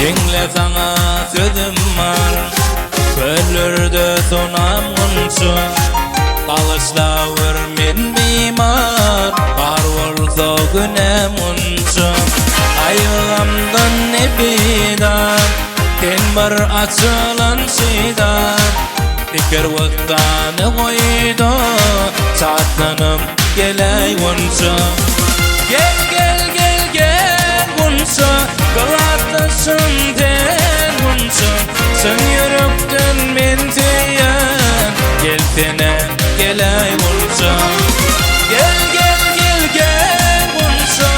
Diňle saňa sözüm bar Köllerde sonam gunça Bagyşlawer men bimar Bar bolsa günäm munça Gaýgy-gamdan ne peýda Sen bir açylan şyda Pikir bosdany goýda Şatlanyp geläý gunça Gel gel gel gel gunça Gybatlaşyn sen gunça Çyn ýürekden men söýýän Gelsene geläý gunça Gel gel gel gel gunça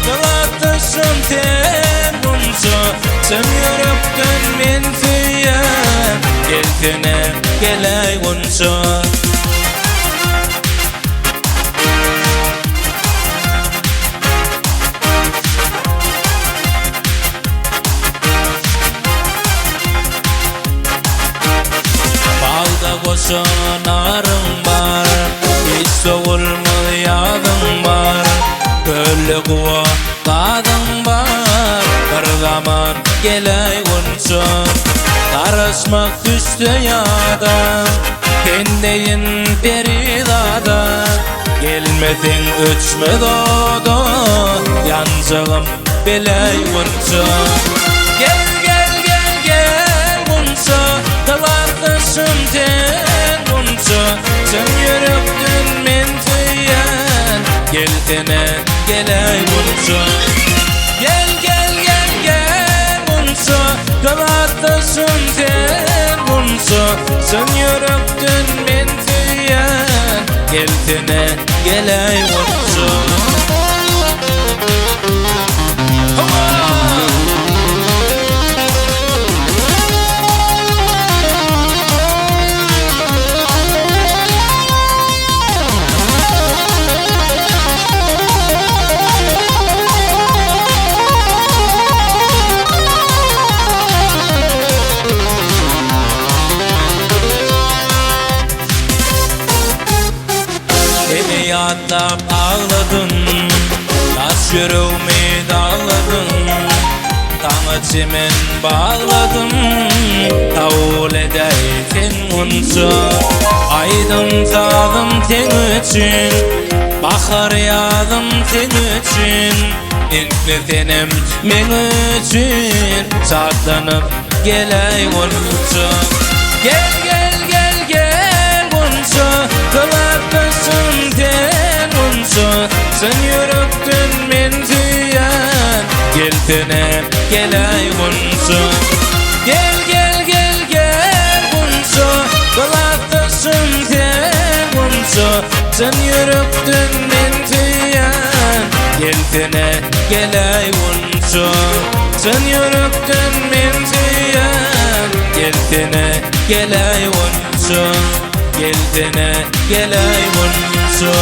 Gybatlaşyn sen gunça Çyn ýürekden men söýýän Gelsene geläý gunça. Bagda goşa naryň bar, Hiç sowulmaz ýazyň bar, Kölde guwa gazyň bar, Bir zaman geläý gunça. Garaşmak düşse ýada, Sen deýin perizada, Gelmeseň öçmez oda, Ýanjagym beläý gunça. Gel, gel, gel, gel gunça, Gybatdaşym sen gunça, Çyn ýürekden men söýýän, Gelsene, geläý gunça. Gel, gel, gel, gel gunça, Gybatdaşym sen gunça, Çyn ýürekden men söýýän, Gelsene, geläý gunça. Seni ýatlap agladym, Daş ýüregimi dagladym, Saňa çemen bagladym, Kabul edäý sen munça. Aýdym-sazym seň üçin, Bahar ýazym seň üçin, Indi senem meň üçin, Şatlanyp geläý gunça. Gel gel gel gel gunça, Kybapdaşym sen gunça, Çyn ýürekden men söýýän, Gelsene geläý gunça. Gel gel gel gel gunça, Kybapdaşym sen gunça, Çyn ýürekden men söýýän, Gelsene geläý gunça. Çyn ýürekden men söýýän, Gelsene geläý gunça. Gelsene geläý gunça.